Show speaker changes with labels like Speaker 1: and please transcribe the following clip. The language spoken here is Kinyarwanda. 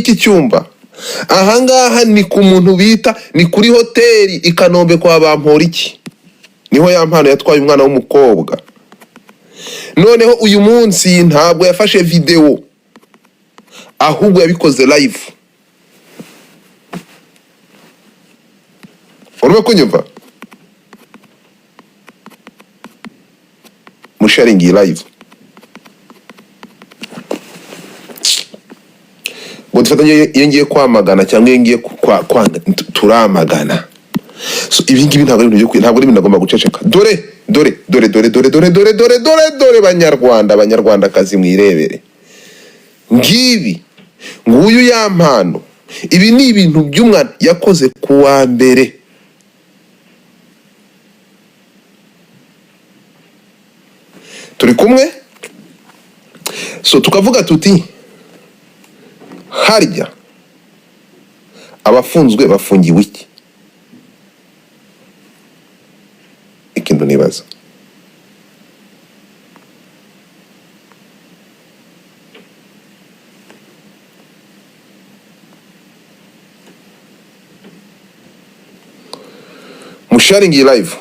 Speaker 1: Iki cyumba ahangaha ni ku muntu bita, ni kuri hoteli i Kanombe kwa Bamporiki, niho ya mpano yatwaye umwana w'umukobwa. Noneho uyu munsi ntabwo yafashe videwo, ahubwo yabikoze live. Urimo kunyumva? Musharingi iyi live ngo dufatanye. Iyo ngiye kwamagana cyangwa iyo ngiye kwanga, turamagana. So ibi ngibi ntabwo ari ibintu ntabwo ari ibintu agomba guceceka. Dore dore dore dore dore dore dore dore dore dore, banyarwanda, banyarwandakazi, mwirebere ngibi, nguyu ya mpano. Ibi ni ibintu by'umwana yakoze ku wa mbere. Turi kumwe. So tukavuga tuti harya abafunzwe bafungiwe iki? Ikintu nibaza, musharingi iyi live.